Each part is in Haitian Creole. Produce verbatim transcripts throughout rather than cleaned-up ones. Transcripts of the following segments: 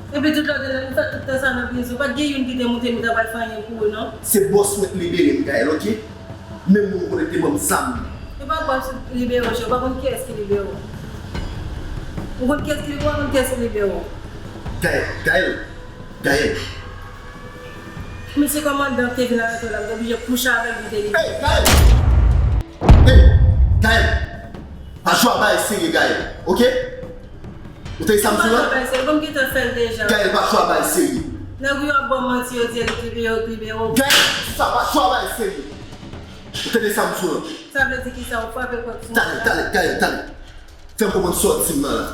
Epi tout lòt yo, nou fè tout tan sa nan prizon. Pa t gen youn ki te montre nou ta pral fè anyen pou ou, non. Se bòs mwen k libere m, Gaëlle, oke? Menm moun konnen te ban m zam. Yo pa bòs libere w, chè, ou pa konn kiyès ki libere w. Ou konn kiyès ki libere w, ou pa konn kiyès ki libere w. Gaëlle, Gaëlle, Gaëlle. Mesye kòmandan te vin arete w la, m te oblije kouche avè l pou m te libere. Hey, Gaëlle! Hey, Gaëlle! Pa jwe a bagay serye, Gaëlle, oke? Ou tande sa m di w la? Mwen gentan fè l deja. Gaëlle, pa jwe a bagay serye. Nèg yo ap ba w manti, yo di yo libere w, libere w. Gaëlle, sa pa jwe a bagay serye. Ou tande sa m di w la? Sa vle di kisa? Ou frape kòk sou mwen? Talè, talè, Gaëlle, talè. Fè m konprann sa w di m nan la.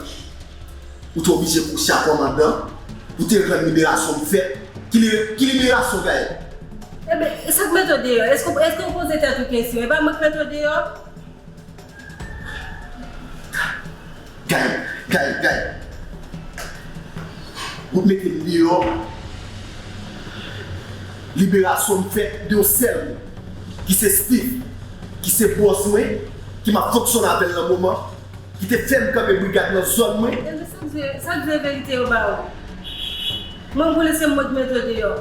Ou te oblije kouche a kòmandan pou te rann liberasyon m fèt. Ki li-, ki liberasyon, Gaëlle? Enben, sa k mete w deyò? Èske, èske w poze tèt ou kesyon? E pa mwen k mete w deyò? Gaëlle, Gaëlle, Gaëlle. Ou t mete m deyò. Liberasyon m fèt de yon sèl moun, ki se Steve, ki se bòs mwen, ki m ap fonksyone avè l nan moman, ki te fè m kanpe brigad nan zòn mwen. Enben, sa k vre, sa k vre verite yo ba ou? Mwen, polisye, m mèt mete w deyò.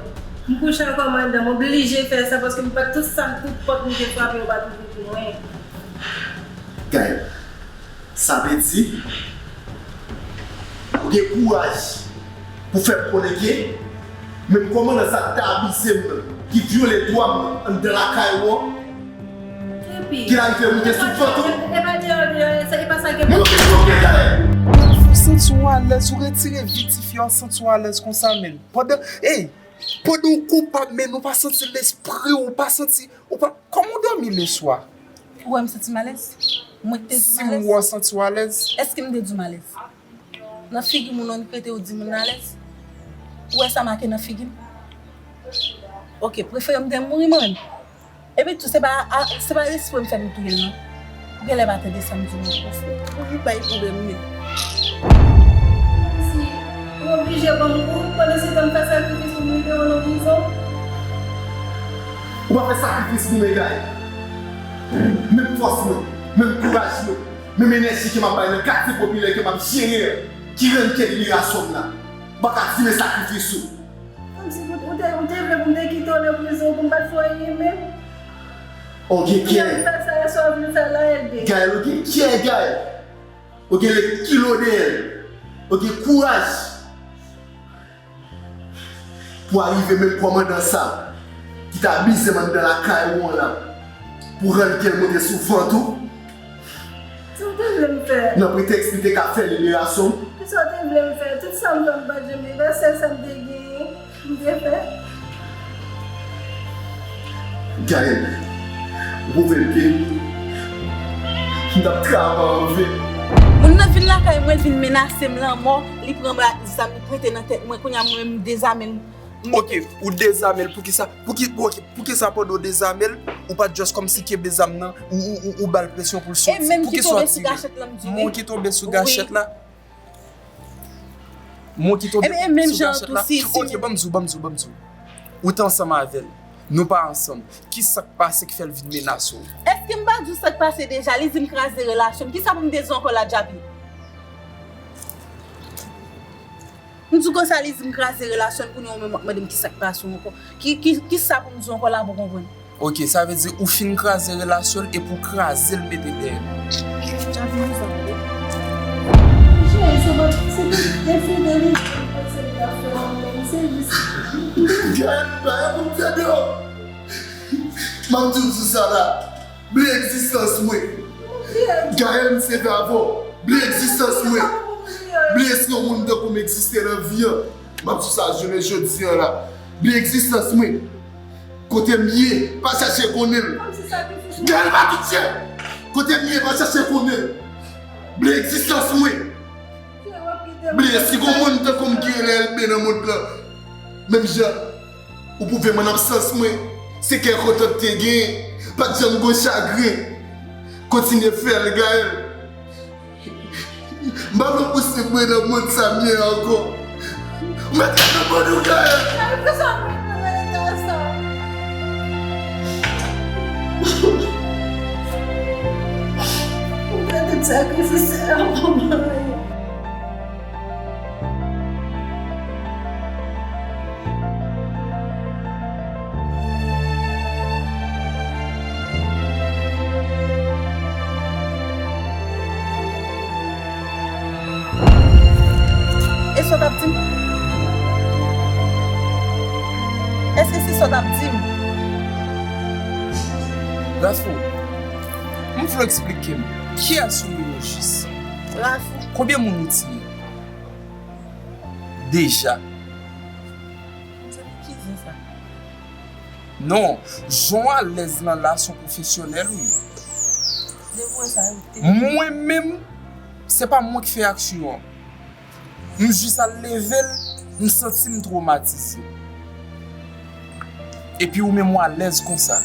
M kouche ankò anndan, m oblije fè sa paske m pa t, tout sa, tout pòt m te frape, yo pa t ouvri pou mwen. Gaëlle, sa vle di, ou gen kouraj pou fè m konnen ke menm kòmandan sa k te abize m nan, ki vyole dwa m nan anndan lakay ou an, ki t arive moute sou vant ou. E pa deyò, deyò, e pa sa ke... Monte, monte, Gaëlle! Ou santi w alèz, ou retire vi tifi a, ou santi w alèz konsa, menm. Pandan, ey, pandan w koupab, men ou pa santi lespri w, ou pa santi, ou pa, kòman w dòmi leswa? Ou wè m santi m alèz? Mwen k te di m alèz? Si m wè w santi w alèz. Èske m te di w m alèz? Nan figi moun ou annik rete ou di moun alèz? Ou wè sa make nan figi m? Oke, prefere m te mouri mwen menm. Epi tou, se pa, a, se pa espre m fè m touye l non. Ou genlè pa tande sa m di w non. Ou, ou, ou bay pwoblèm wi. Kòmsi ou oblije ban m kou, pandan se tan m fè sakrifis pou m rive w nan prizon. Ou pa fè sakrifis pou mwen, Gaëlle. Menm fòs mwen, menm kouraj mwen, menm enèji ke m ap bay nan katye popilè ke m ap jere an, ki rann ke liberasyon m la. Ou pa ka di men sakrifis ou. Kòmsi ou, ou te, ou te vle pou m te kite w nan prizon pou m pa t fè w anyen menm? Ou gen kè. Ou fè sa, sa w vle fè la, Elbe. Gaëlle, ou gen kè, Gaëlle. Ou gen lèt kilo dèyè l. Ou gen kouraj. Pou arive menm kòmandan sa, ki t abize m anndan lakay ou an la, pou rann kè l monte sou vant ou. Sa w te vle m fè? Nan pretèks li te ka fè liberasyon m. Kisa w te vle m fè? Tout sa m fè m pa t janm, e pa sèl sa m te genyen, m te fè. Gaëlle, ou pwouve m ke m t ap travay an ven. Moun nan vin lakay mwen, l vin menase m lanmò, li pran ba-, zam, li pwente nan tèt mwen, kounye a mwen menm m dezame l. Ok, ou dezame l, poukisa, pouki, ok, poukisa pandan w dezame l, ou pa t just kòmsi kenbe zam nan, ou, ou, ou, ou ba l presyon pou l soti? Poukisa w ap tire? Moun ki tonbe sou gachèt la, m di wi. Moun ki tonbe sou gachèt la? Moun ki tonbe sou gachèt la? Ok, ban m di w, ban m di w, ban m di w. Ou te ansanm avè l. Nou pa ansanm. Kisa k pase ki fè l vin menase w? Èske m pa di w sa k pase deja? Li di m kraze relasyon m. Kisa pou m te di w ankò la, Djapi? M di w konsa, li di m kraze relasyon n, kounye a ou menm w ap mande m kisa k pase w ankò. Ki, ki, kisa pou m di w ankò la pou w konprann? Ok, sa vle di ou fin kraze relasyon l epi w kraze l mete dèyè l. Djapi, nou sa vle. Cheri, se pa, se te enfidelite m panse m t ap fè w, men se jis... Gaëlle, pa gen pou m tande w. M ap di w sou sa la. Bliye egzistans mwen. Gaëlle, m seve avè w. Bliye egzistans mwen. Bliye si yon moun tankou m egziste nan vi an. M ap di sa jounen jodi an la. Bliye egzistans mwen. Kote m ye, pa chache konnen l. Gaëlle, pa touche! Kote m ye, pa chache konnen l. Bliye egzistans mwen. Bliye si gon moun tankou m ki rele Elbe nan mond lan. Menm jan ou pwouve m an absans mwen, se kè kontan w te genyen, pa t janm gon chagren. Kontinye fè l, Gaëlle. M pa vle w posib mwen nan mond sa m ye a ankò. Ou mèt ret nan mond ou, Gaëlle. Gaëlle, poukisa w ap mete mwen nan eta sa? Ou fè tout sakrifis sa yo pou mwen. Sa w t ap di m? Èske se sa w t ap di m? Rafou, m vle w eksplike m kiyès ou ye o jis? Rafou. Konbyen moun ou tiye deja? Sa ki zen sa? Non, jan w alèz lan la, se yon pwofesyonèl ou ye. Depi w wè sa, yo te Mwen menm, se pa mwen ki fè aksyon an. M jis al leve l, m santi m twomatize. Epi ou menm ou alèz konsa.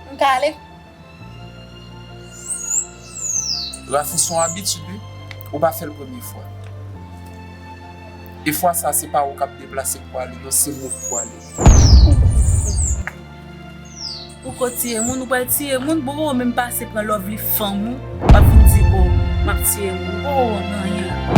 M ka ale? Rafou, se yon abitid, wi. Ou pa fè l premye fwa. E fwa sa, se pa ou k ap deplase pou ale, non, se mwen k pou ale. Ou ko tiye moun, ou pral tiye moun, bon, ou menm pase pran love li fanm ou, w ap vin di, o, m ap tiye moun, bon, ou nan anyen.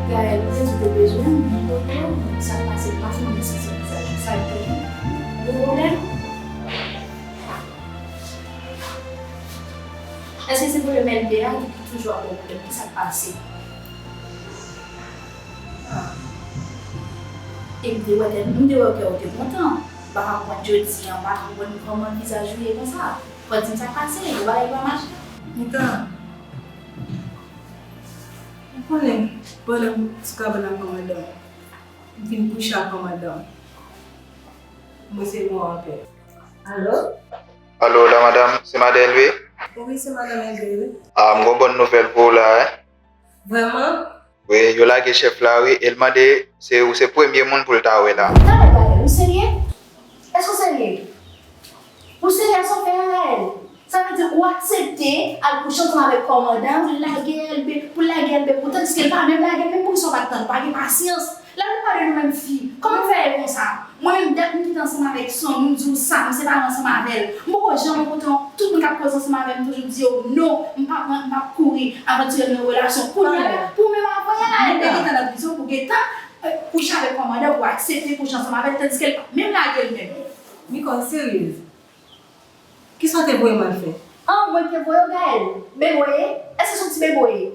Gaëlle, ou te di w te bezwen m, mwen pote w, sa k pase, m pa konnen si se vizaj ou sa l te ye. Gen pwoblèm? Èske se pwoblèm L P a ki toujou ap ba w pwoblèm? Kisa k pase? Ah. E m te wè tèt, m te wè kè w te kontan. M pa ka konprann jodi a, m pa ka konprann kòman vizaj ou ye konsa. Fò w di m sa k pase, yon bagay pa mache. Mika, ou konnen, pandan m sou kabann ak kòmandan, m fin kouche ak kòmandan. M rete mò anpè. Alo? Alo, la madanm, se madan Elbe? Wi, se madanm Elbe, wi. Ah, m gon bòn nouvèl pou ou la, wi. Vrèman? Wi, yo lage chèf la, wi, e l mande se ou se premye moun pou l ta wè la. Talè, talè, ou serye? Èske w serye? Ou serye sa w fè a, Gaëlle? Sa vle di ou aksepte al kouche ansanm avèk kòmandan pou l lage Elbe, pou l lage Elbe pou ou, tandiske l pa menm lage l menm, poukisa w pa t tann, ou pa gen pasyans. Lè nou pale nou menm fi, kòman n fè ye konsa? Mwen menm, dat m kite ansanm avèk Sony, m di w sa, m separe ansanm avè l. M poko janm pote yon, tout moun k ap koze ansanm avè m, m toujou di yo non, m p ap, m p ap kouri avantiye nan relasyon. Kounye a la, pou w menm avoye la, Elbe gentan nan prizon, pou gentan, eh, kouche avèk kòmandan, pou w aksepte kouche ansanm avè l, tandiske l pa menm lage l menm. Mika, w seryez? Kisa w te voye m al fè? An, mwen te voye w, Gaëlle? Bebe w ye? Èske se yon ti bebe w ye?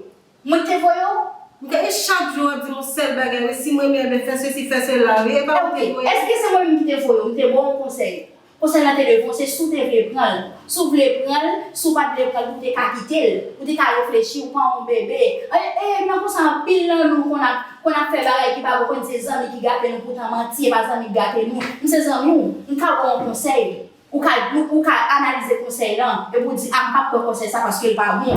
Mwen te voye w? Mika, e chak jou w ap di m yon sèl bagay, wi, si m renmen Elbe, fè sesi, fè sela, wi, e pa mwen te voye w. Èske se mwen menm ki te voye w? M te ba w yon konsèy. Konsèy lan te de bon, se si w te vle pran l. Si w vle pran l, si w pa t vle pran l, ou te ka kite l. Ou te ka reflechi, ou pa yon bebe. E, e, nan konsa, anpil nan nou konn ap, konn ap fè bagay ki pa bon, konn di se zanmi ki gate nou, poutan manti, e pa zanmi k gate nou. M se zanmi w, m ka ba w yon konsèy. Ou ka, ou ka analize konsèy lan, epi w di, a, m p ap pran konsèy sa paske l pa bon.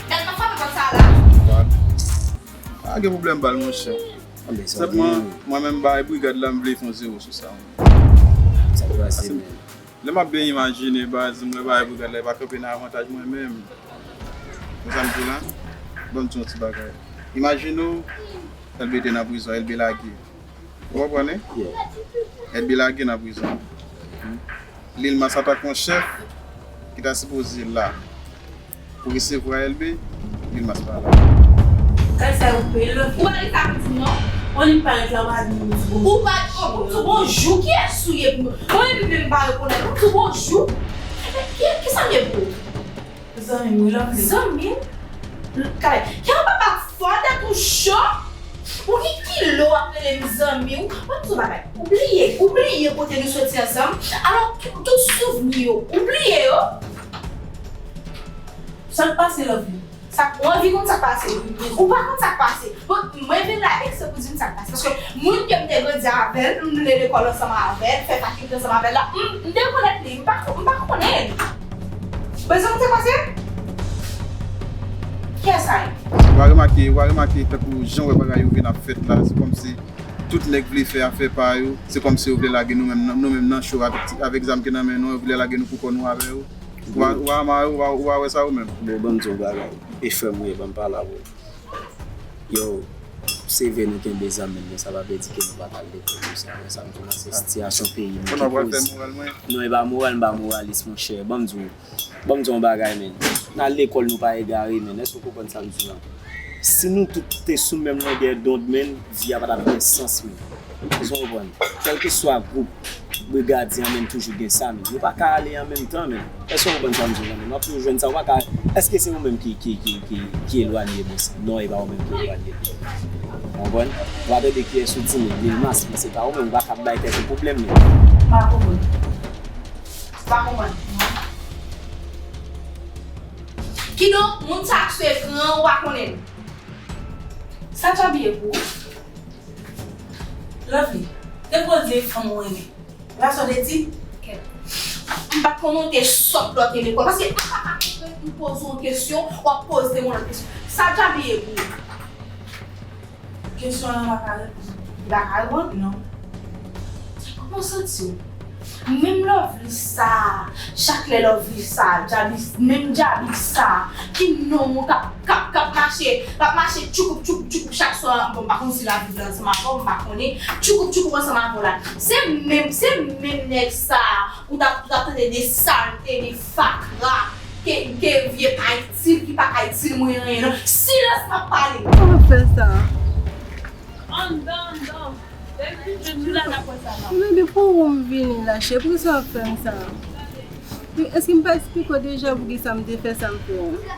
Gad, pa frape pòt sa a la. Pa gen pwoblèm, bal, monchè. Sèlman, mwen menm, bay brigad la, m vle fè yon zewo sou sa. Sa te pase, men. Lè m ap byen imajine, baz, m wè bagay brigad la, e pa kanpe nan avantaj mwen menm. Konn sa m di w la? Ban m di w yon ti bagay. Imajine w, Elbe te nan prizon, Elbe lage. Ou konprann, wi? Elbe lage nan prizon. Lil Mas antanke yon chèf ki ta sipoze la pou resevwa Elbe, Lil Mas pa la. Kay sa yo peye lòt. Ou pa gen sa pou di m non. On li parèt la, ou pa di m yon ti bonjou. Ou pa di yon ti bonjou. Kiyès ou ye pou mwen? Mwen menm, menm pa rekonèt. Yon ti bonjou. Ki, ki sa m ye pou ou? Zanmi m, wi, love li. Zanmi m? Kay, kè w pa pa fò, tèt ou cho. Ou ki kilo w ap rele m zanmi w? Mwen di w bagay. Ou bliye, ou bliye kote nou soti ansanm. Alò, tout souvni yo, ou bliye yo. Sa k pase, love li? Sa k, ou anvi konn sa k pase? Ou pa konn sa k pase? Bon, mwen vin la eksprè pou di m sa k pase. Paske moun ke m te grandi avè l, m te lekòl ansanm avè l, fè fakilte ansanm avè l la, m, m te konèt li, m pa, m pa konnen l. Bezwen konn sa k pase? Kiyès sa ye? Ou pa remake, ou pa remake tankou jan w wè bagay yo vin ap fèt la, se kòmsi tout nèg vle fè afè pa yo, se kòmsi yo vle lage nou menm, nou menm nan cho avèk, avèk zam ki nan men nou, yo vle lage nou pou kò nou avè yo. Ou pa, ou pa remake, ou pa, ou pa wè sa ou menm? Bon, ban m di w yon bagay. E frè m ou ye, ban m pale avè w. Yo, se vre nou kenbe zam, men sa pa vle di ke nou pa t al lekòl konsa. Wè sa m di w la, se sitiyasyon peyi nou ki koz. Non, e pa moral, m pa moralis, monchè. Ban m di w, ban m di w yon bagay, men. N al lekòl, nou pa egare, men. Èske w konprann sa m di w la? Si nou tout te sou menm longè dond, men, vi a pa t ap gen sans, men. Èske w konprann? Kèlkeswa gwoup brigadye an, men, toujou gen sa, men. Yo pa ka ale an menm tan, men. Èske w konprann sa m di w la, men? W ap toujou jwenn sa. Ou pa ka, èske se ou menm ki, ki, ki, ki, ki elwanye, men? Non, e pa ou menm ki elwanye. Ou konprann? W a tande kiyès ou di, men, Lil Mas, men se pa ou menm, ou pa ka ap bay tèt ou pwoblèm, men. M pa konprann. M pa konprann. Kidonk, moun sa k sou ekran an, ou pa konnen l. Sa Djaby ye pou ou? Lovely, depi w di fanm ou renmen, e pa sa w te di? Kèt. M pa t konnen w te sòt lè w te lekòl. Paske m pa ka konprann m poze w yon kesyon, w ap poze m yon lòt kesyon. Sa Djaby ye pou ou? Kesyon an pa ka reponn. Li pa ka reponn? Non. Kòman w santi w? Menm Lovely sa, chak lè Lovely sa, Djaby, menm Djaby sa, ki nonm ou k ap, k ap, k ap mache, k ap mache tchoukouk, tchoukouk, tchoukouk chak swa, bon, m pa konn si l ap viv la ansanm avè w, m pa konnen, tchoukouk, tchoukouk ansanm avè w la. Se menm, se menm nèg sa, ou t ap, ou t ap tande de salte, de fatra, ke, ke vye pa itil, ki pa ka itil mwen anyen, non. Silans, m ap pale. Kòman w fè sa? Anndan, anndan. Depi jodi la n ap wè sa nan. Ebyen, depi w vini la, cheri, poukisa w ap fè m sa? Èske m pa eksplike w deja poukisa m te fè sa m fè a?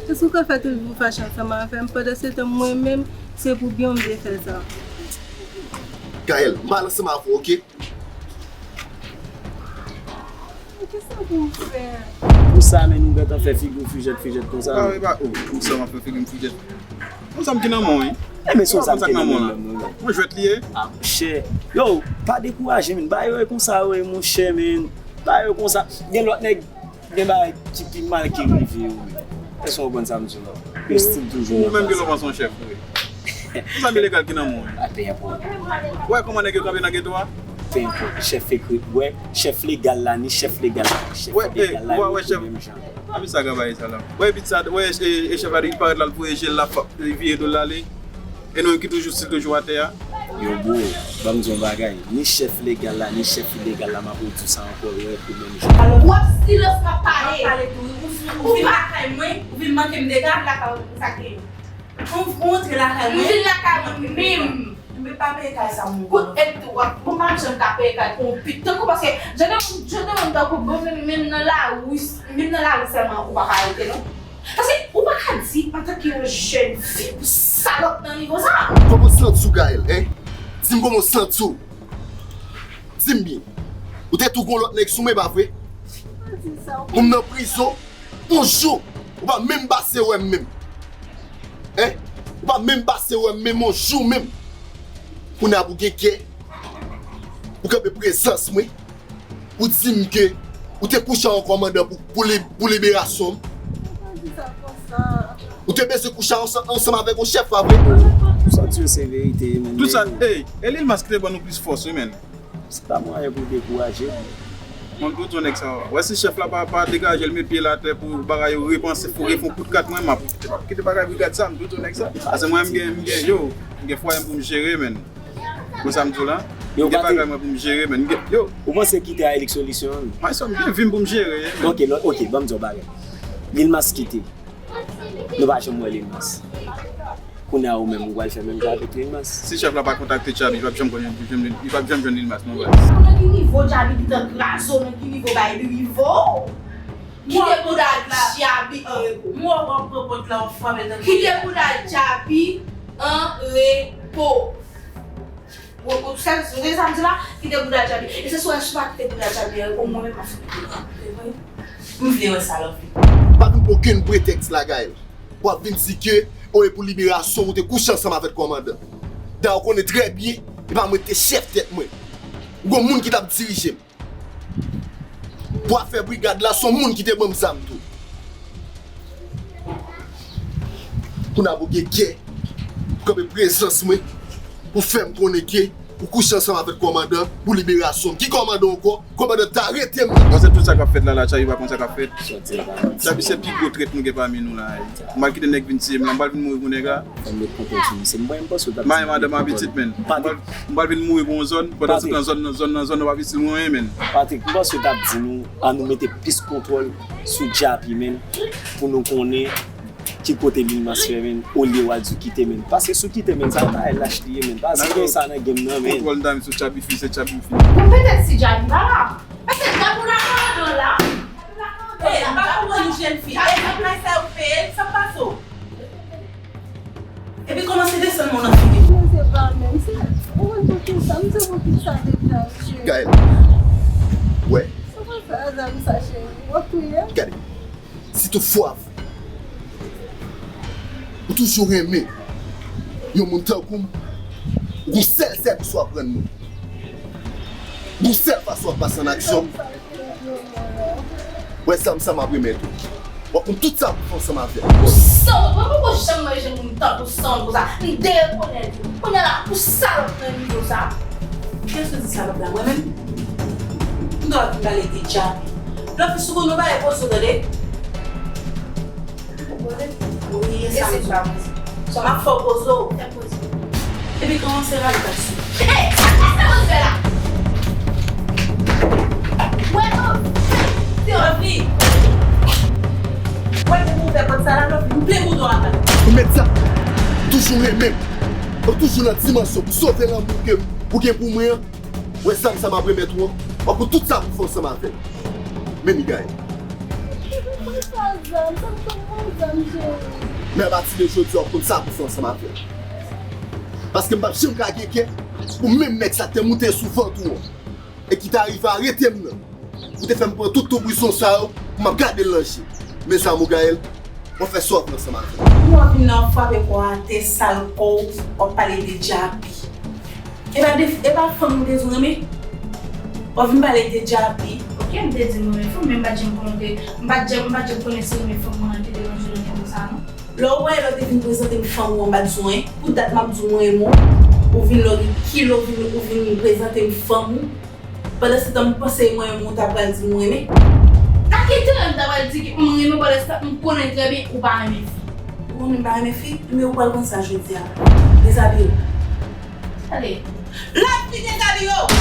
Èske w ka fè tout vi w fache ansanm avè m? Pandansetan, mwen menm, se pou byen w m te fè sa. Gaëlle, m pale ansanm avè w, oke? Kisa pou m fè? Pou sa, men nou gentan fè figi w fijèt, fijèt konsa. Ah, e pa, oh, pou sa, m ap fè figi m fijèt. Yon zam ki nan men w, wi. E men se yon zam ki nan men w la. Yon jwèt li ye. Ah, monchè. Yo, pa dekouraje, men. Bagay yo e konsa yo ye, monchè, men. Bagay yo konsa. Gen lòt nèg, gen bagay ki pi mal ki rive yo, men. Èske w konprann sa m di w la? Yo still toujou nan plas. Ou menm gen lòt yon chèf, wi. Yon zam ilegal ki nan men w, wi. A, pe enpòte. Wè kòman nèg yo kanpe nan geto a? Pe enpòte. Chèf ekrè, wè, chèf legal la, ni chèf legal la, ni chèf ilegal la, yo menm jan. Anvi sa gabarit sa la. Wè, bit sa, wè, e, e chèf la, li parèt la, l voye je l la, li vire do l ale. E nou menm ki toujou stil, toujou atè a. Yo, bro, ban m di yon bagay. Ni chèf legal la, ni chèf ilegal la, m ap redi sa ankò, yo rete menm jan. W ap silans, m ap pale. M ap pale tou, wi. Ou, ou vin lakay mwen, ou vin manke m dega. Lakay ou, sa k ye? Ou, ou antre lakay mwen. M vin lakay mwen, menm. Mwen pa peye kay sa, mwen. Kout èd tou, w ap, bon, m pa janm ka peye kay pou yon pit tankou, paske jan de moun, jan de moun tankou, bon, menm, menm nan lari, menm nan lari sèlman, ou pa ka rete, non. Paske ou pa ka di, antanke yon jèn fi, pou salòp nan nivo sa. Kòman w santi w, Gaëlle, en? Di m kòman w santi w. Di m byen. Ou te tou gon lòt nèg sou mwen, pa vre? Ou pa di sa, ou pa. Pou m nan prizon, yon jou, ou pa menm pase wè m menm. En? Ou pa menm pase wè m menm yon jou menm. Kounye a pou gen kè, ou kanpe prezans mwen, ou di m ke ou te kouche a yon kòmandan pou, pou li-, pou liberasyon m. Ou pa di sa konsa. Ou te bezwen kouche ansanm, ansanm avèk yon chèf, pa vre? Tout sa w di yo se verite, men. Tout sa, ey, e Lil Mas ki te ban nou plis fòs, wi, men. Se pa mwayen pou dekouraje m. Mwen, m tou di yon nèg sa, wè si chèf la pa, pa degaje l, met pye l atè pou bagay yo repanse, fou refon kout kat, mwen, m ap kite bagay brigad sa, m tou di yon nèg sa. Paske mwen, m gen, m gen, yo, m gen fwaye m pou m jere, men. Konn sa m di w la? Yo, m gen bagay mwen pou m jere, men m gen, yo. Ou panse kite a li k solisyon an? Mwen, m gen vi m pou m jere. Ok, ok, ban m di w bagay. Lil Mas kite. Nou pa janm wè Lil Mas. Kounye a ou menm, ou pral fè menm jan avèk Lil Mas. Si chèf la pa kontakte Tchabi, li p ap janm jwenn, li p ap janm jwenn Lil Mas, non, baz. Nan ki nivo Tchabi gentan kraze w, nan ki nivo bay li rive w? Kite bouda Tchabi an repo. Mwen w ap pran pòt la, w ap frape l nan. Kite bouda Tchabi an repo. Ou, ou, sèl, ou tande sa m di la? Kite bouda Tchabi. E se sou wè si w pa kite bouda Tchabi an repo, mwen menm m ap fè pito. M vle wè sa, Lovely. Pa vin pou okenn pretèks la, Gaël. W ap vin di ke, o, e pou liberasyon ou te kouche ansanm avèk kòmandan. Dayè, ou konnen trè byen, e pa mwen ki te chèf tèt mwen. Ou gon moun ki t ap dirije m. Pou afè brigad la, se yon moun ki te ban m zam tou. Kounye a pou gen kè, pou kanpe prezans mwen, pou fè m konnen ke ou kouche ansanm avèk kòmandan pou liberasyon m. Ki kòmandan ankò? Kòmandan t arete m nan. Bon, se tout sa k ap fèt la, la, Tchabi pa konn sa k ap fèt. Tchabi se pi gwo trèt nou gen pami nou la. M pral kite nèg vin tiye m la, m pral vin mouri pou nèg la. Fò m met kontèks sou misye. M, mwen, m panse w t ap di. Mari madanm ap isit, menn. M pral, m pral vin mouri pou yon zòn, pandan se tan zòn nan, zòn nan, zòn nan pa isit mwen, menn. Patrick, m panse w t ap di nou, ann nou mete plis kontwòl sou Djapi, menn, pou nou konnen ki kote Lil Mas fè, menn, olye w al di w kite, menn. Paske si w kite, menn, sa pa lach li ye, menn. Paske gen sa nan game nan, menn. Kontwòl n ta met sou Tchabi fi, se Tchabi fi. Bon, petèt si Djapi pa la. Petèt Djapi la nan la. Hey, m pa konprann yon jèn fi. Hey, apre sa ou peye l, sa k pase w? Epi kòmanse desann men w nan figi m. Men se pa menm, se, ou konn poukisa, m se poukisa deklanje. Gaël, wè. Sa w fè a zam sa, cheri? W ap touye m? Gade, si toutfwa ou toujou renmen yon moun tankou m, ou gon sèl sèvis w ap rann mwen. Gon sèl fason w ap pase an aksyon. Wè zam sa m ap remèt ou. W ap konn tout sa pou fè ansanm avè m. Ou sanwont, mwen poko janm wè jèn moun tankou sanwont konsa. M derekonèt ou. Kounye a la, ou salòp nan nivo sa. Kiyès ou di salòp la, mwen menm? M dwe ap vin pale de Djapi. Lòt fi sou kou nou pa repoze w tande. Wi, e sa m di w. M ap fè w poze w. Epi kòmanse rale taksi. Hey, sa k pase w fè la? Wè, non, se Lovely. Wè, depi w ouvè pòt sa la, Lovely, m plen bouton avan. Ou mèt sa. Toujou renmen m. Ou toujou nan dimansyon pou sove lanmou ke ou gen pou mwen an. Wè zam sa m ap remèt ou an. W ap pou tout sa pou fè ansanm avè l. Men li gaye. Mwen pa zam, sa m konn mwen zam, cheri. Men apati de jodi a, w ap konn sa pou fè ansanm avè l. Paske m p ap janm ka gen kè pou menm nèg sa k te moute sou vant ou an e ki t arive arete m nan. Ou te fè m pran tout toubrizon sa yo pou m ap gade l nan je. Mezanmi, Gaël, w ap fè sa w vle ansanm avè m. Ou ap vin la, w ap frape kò w atè, sal kò w, w ap pale de Djapi. E pa de, e pa fanm ou te di w renmen? W ap vin pale de Djapi. Ok, m te di m renmen fanm, men m pa t janm konnen w te, m pa t janm, m pa t janm konnen se renmen fanm mwen an ki te rann jodi konsa, non. Lè w wè lè w te vin prezante m fanm ou an, m pa t di w anyen. Pou dat m ap di w mwen renmen w, ou vin lògi kilo, ou vin, ou vin prezante m fanm ou. Pandan se tan m panse mwen menm ou ta pral di m renmen. Nan ki teren m ta pral di ki m renmen pandan se tan m konnen trè byen ou pa renmen fi? Ou konnen m pa renmen fi? Ebyen ou pral konn sa jodi a. Dezabiye w. Ale. Lòt fi dezabiye w!